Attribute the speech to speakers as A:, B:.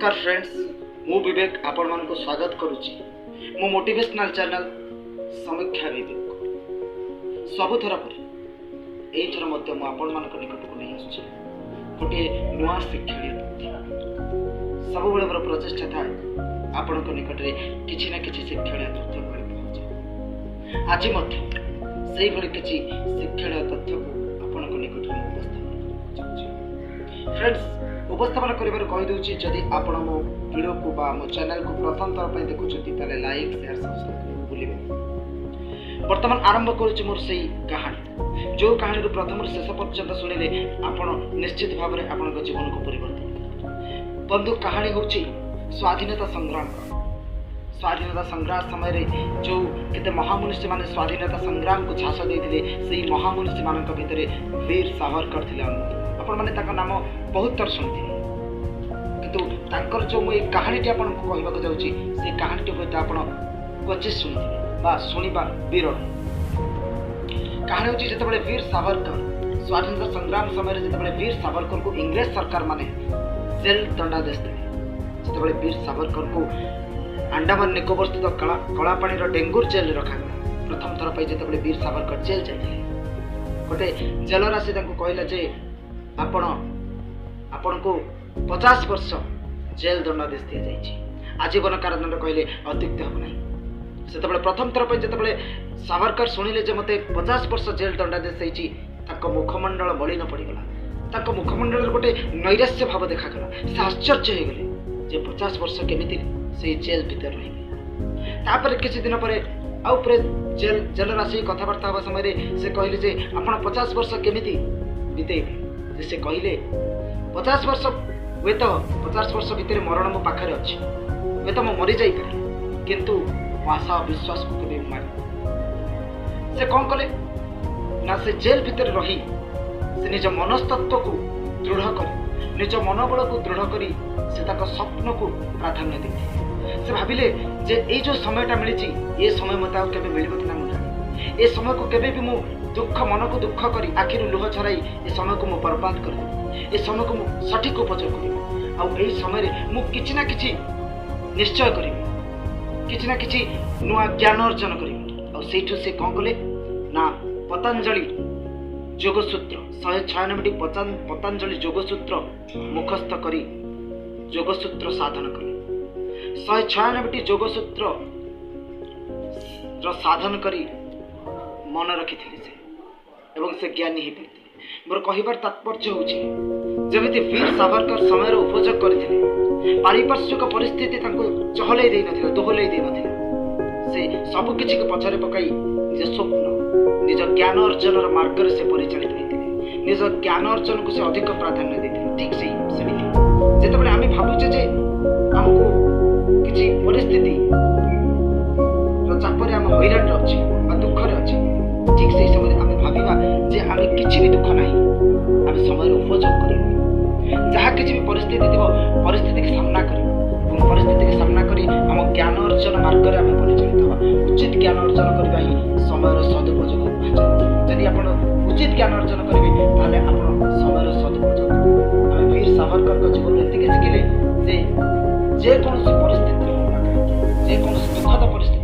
A: ନମସ୍କାର ଫ୍ରେଣ୍ଡସ୍, ମୁଁ ବିବେକ ଆପଣମାନଙ୍କୁ ସ୍ୱାଗତ କରୁଛି ମୋ ମୋଟିଭେସନାଲ୍ ଚ୍ୟାନେଲ୍ ସମୀକ୍ଷା ବିବେକ। ସବୁଥର ପରି ଏଇଥର ମଧ୍ୟ ମୁଁ ଆପଣମାନଙ୍କ ନିକଟକୁ ନେଇ ଆସୁଛି ଗୋଟିଏ ନୂଆ ଶିକ୍ଷଣୀୟ ତଥ୍ୟ। ସବୁବେଳେ ମୋର ପ୍ରଚେଷ୍ଟା ଥାଏ ଆପଣଙ୍କ ନିକଟରେ କିଛି ନା କିଛି ଶିକ୍ଷଣୀୟ ତଥ୍ୟ ଆଣି ପହଞ୍ଚାଏ। ଆଜି ମଧ୍ୟ ସେଇଭଳି କିଛି ଶିକ୍ଷଣୀୟ ତଥ୍ୟକୁ ଆପଣଙ୍କ ନିକଟରେ ମୁଁ ଉପସ୍ଥାପନ କରିବାକୁ ଚାହୁଁଛି। ଫ୍ରେଣ୍ଡସ୍, ଉପସ୍ଥାପନ କରିବାରୁ କହିଦେଉଛି, ଯଦି ଆପଣ ମୋ ଭିଡ଼ିଓକୁ ବା ମୋ ଚ୍ୟାନେଲକୁ ପ୍ରଥମ ଥର ପାଇଁ ଦେଖୁଛନ୍ତି, ତାହେଲେ ଲାଇକ୍, ସେୟାର, ସବସ୍କ୍ରାଇବ୍ କରିବାକୁ ଭୁଲିବେନି। ବର୍ତ୍ତମାନ ଆରମ୍ଭ କରୁଛି ମୋର ସେଇ କାହାଣୀ, ଯେଉଁ କାହାଣୀରୁ ପ୍ରଥମରୁ ଶେଷ ପର୍ଯ୍ୟନ୍ତ ଶୁଣିଲେ ଆପଣ ନିଶ୍ଚିତ ଭାବରେ ଆପଣଙ୍କ ଜୀବନକୁ ପରିବର୍ତ୍ତନ କରିବେ। ବନ୍ଧୁ, କାହାଣୀ ହେଉଛି ସ୍ୱାଧୀନତା ସଂଗ୍ରାମର। ସ୍ୱାଧୀନତା ସଂଗ୍ରାମ ସମୟରେ ଯେଉଁ କେତେ ମହାମନୁଷ୍ୟମାନେ ସ୍ୱାଧୀନତା ସଂଗ୍ରାମକୁ ଝାସ ଦେଇଥିଲେ, ସେଇ ମହାମନୁଷ୍ୟମାନଙ୍କ ଭିତରେ ବୀର ସାବରକର ଥିଲେ ଅନ୍ୟତମ। ଆପଣମାନେ ତାଙ୍କ ନାମ ବହୁତ ଥର ଶୁଣିଥିବେ, କିନ୍ତୁ ତାଙ୍କର ଯେଉଁ ମୁଁ ଏଇ କାହାଣୀଟି ଆପଣଙ୍କୁ କହିବାକୁ ଯାଉଛି, ସେଇ କାହାଣୀଟି ହୁଏତ ଆପଣ କ୍ୱଚିତ ଶୁଣିଥିବେ ବା ଶୁଣିବା ବିରଳ। କାହାଣୀ ହେଉଛି, ଯେତେବେଳେ ବୀର ସାବରକର ସ୍ୱାଧୀନତା ସଂଗ୍ରାମ ସମୟରେ ଯେତେବେଳେ ବୀର ସାବରକରଙ୍କୁ ଇଂରେଜ ସରକାରମାନେ ଜେଲ ଦଣ୍ଡାଦେଶ ଦେଲେ, ଯେତେବେଳେ ବୀର ସାବରକରଙ୍କୁ ଆଣ୍ଡାମାନ ନିକୋବର ସ୍ଥିତ କଳାପାଣିର ଡେଙ୍ଗୁର ଜେଲରେ ରଖାଗଲା, ପ୍ରଥମ ଥର ପାଇଁ ଯେତେବେଳେ ବୀର ସାବରକର ଜେଲ ଯାଇଥିଲେ, ଗୋଟେ ଜେଲର ଆସି ତାଙ୍କୁ କହିଲା ଯେ ଆପଣଙ୍କୁ 50 ବର୍ଷ ଜେଲ ଦଣ୍ଡାଦେଶ ଦିଆଯାଇଛି, ଆଜୀବନ କାରାଦଣ୍ଡ କହିଲେ ଅତ୍ୟୁକ୍ତି ହେବ ନାହିଁ। ସେତେବେଳେ ପ୍ରଥମ ଥର ପାଇଁ ଯେତେବେଳେ ସାବରକର ଶୁଣିଲେ ଯେ ମୋତେ 50 ବର୍ଷ ଜେଲ ଦଣ୍ଡାଦେଶ ହେଇଛି, ତାଙ୍କ ମୁଖମଣ୍ଡଳ ମଳିନ ପଡ଼ିଗଲା। ତାଙ୍କ ମୁଖମଣ୍ଡଳରେ ଗୋଟେ ନୈରାଶ୍ୟ ଭାବ ଦେଖାଗଲା। ସେ ଆଶ୍ଚର୍ଯ୍ୟ ହେଇଗଲେ ଯେ 50 ବର୍ଷ କେମିତି ସେଇ ଜେଲ ଭିତରେ ରହିବେ। ତାପରେ କିଛି ଦିନ ପରେ ଆଉ ପରେ ଜେଲର ଆସିକି କଥାବାର୍ତ୍ତା ହେବା ସମୟରେ ସେ କହିଲେ ଯେ ଆପଣ 50 ବର୍ଷ କେମିତି ବିତେଇବେ? ଯେ ସେ କହିଲେ, 50 ବର୍ଷ ହୁଏତ 50 ବର୍ଷ ଭିତରେ ମରଣ ମୋ ପାଖରେ ଅଛି, ହୁଏତ ମୁଁ ମରିଯାଇପାରେ, କିନ୍ତୁ ମୋ ଆଶା ଓ ବିଶ୍ୱାସକୁ କେବେ ମାରି। ସେ କ'ଣ କଲେ ନା, ସେ ଜେଲ ଭିତରେ ରହି ସେ ନିଜ ମନସ୍ତତ୍ଵକୁ ଦୃଢ଼ କରି, ନିଜ ମନୋବଳକୁ ଦୃଢ଼ କରି ସେ ତାଙ୍କ ସ୍ୱପ୍ନକୁ ପ୍ରାଧାନ୍ୟ ଦେଇଥିଲେ। ସେ ଭାବିଲେ ଯେ ଏଇ ଯେଉଁ ସମୟଟା ମିଳିଛି, ଏ ସମୟ ମୋତେ ଆଉ କେବେ ମିଳିବ କି ନା ମୁଁ ଜାଣିନି। ଏ ସମୟକୁ କେବେ ବି ମୁଁ ଦୁଃଖ ମନକୁ ଦୁଃଖ କରି, ଆଖିରୁ ଲୁହ ଝରାଇ ଏ ସମୟକୁ ମୁଁ ବର୍ବାଦ କରିଦେବି। ଏ ସମୟକୁ ମୁଁ ସଠିକ ଉପଯୋଗ କରିବି ଆଉ ଏଇ ସମୟରେ ମୁଁ କିଛି ନା କିଛି ନିଶ୍ଚୟ କରିବି, କିଛି ନା କିଛି ନୂଆ ଜ୍ଞାନ ଅର୍ଜନ କରିବି। ଆଉ ସେଇଠୁ ସେ କ'ଣ କଲେ ନା, ପତଞ୍ଜଳି ଯୋଗସୂତ୍ର, 196ଟି ପତଞ୍ଜଳି ଯୋଗସୂତ୍ର ମୁଖସ୍ଥ କରି ଯୋଗସୂତ୍ର ସାଧନ କଲେ। 196ଟି ଯୋଗସୂତ୍ର ର ସାଧନ କରି ମନେ ରଖିଥିଲେ ସେ ଏବଂ ସେ ଜ୍ଞାନୀ ହେଇପାରିଥିଲେ। ମୋର କହିବାର ତାତ୍ପର୍ଯ୍ୟ ହେଉଛି, ଯେମିତି ବୀର ସାବରକର ସମୟର ଉପଯୋଗ କରିଥିଲେ, ପାରିପାର୍ଶ୍ୱିକ ପରିସ୍ଥିତି ତାଙ୍କୁ ଚହଲେଇ ଦେଇନଥିଲା, ଦୋହଲେଇ ଦେଇନଥିଲା। ସେ ସବୁ କିଛିକୁ ପଛରେ ପକାଇ ନିଜ ସ୍ୱପ୍ନ, ନିଜ ଜ୍ଞାନ ଅର୍ଜନର ମାର୍ଗରେ ସେ ପରିଚାଳିତ ହେଇଥିଲେ। ନିଜ ଜ୍ଞାନ ଅର୍ଜନକୁ ସେ ଅଧିକ ପ୍ରାଧାନ୍ୟ ଦେଇଥିଲେ। ଠିକ୍ ସେମିତି ଯେତେବେଳେ ଆମେ ଭାବୁଛେ ଯେ ଆମକୁ କିଛି ପରିସ୍ଥିତି ର ଚାପରେ ଆମେ ହଇରାଣରେ ଅଛେ ବା ଦୁଃଖରେ ଅଛେ, ଠିକ୍ ସେଇ ସମୟରେ ଆମେ ଭାବିବା ଯେ ଆମେ କିଛି ବି ଦୁଃଖ ନାହିଁ, ଆମେ ସମୟର ଉପଯୋଗ କରିବା। ଯାହା କିଛି ବି ପରିସ୍ଥିତି ଥିବ, ପରିସ୍ଥିତିକି ସାମ୍ନା କରିବା ଏବଂ ପରିସ୍ଥିତିକି ସାମ୍ନା କରି ଆମ ଜ୍ଞାନ ଅର୍ଜନ ମାର୍ଗରେ ଆମେ ପରିଚାଳିତ ହେବା। ଉଚିତ ଜ୍ଞାନ ଅର୍ଜନ କରିବା ହିଁ ସମୟର ସଦୁପଯୋଗ କୁହାଯାଏ। ଯଦି ଆପଣ ଉଚିତ ଜ୍ଞାନ ଅର୍ଜନ କରିବେ, ତାହେଲେ ଆପଣ ସମୟର ସଦୁପଯୋଗ କରିବେ। ଆମେ ବୀର ସାବରକରଙ୍କ ଜୀବନରୁ ଏତିକି ଶିଖିଲେ ଯେ ଯେକୌଣସି ପରିସ୍ଥିତିରେ ହେଉ ନା କାହିଁକି, ଯେକୌଣସି ଦୁଃଖଦ ପରିସ୍ଥିତି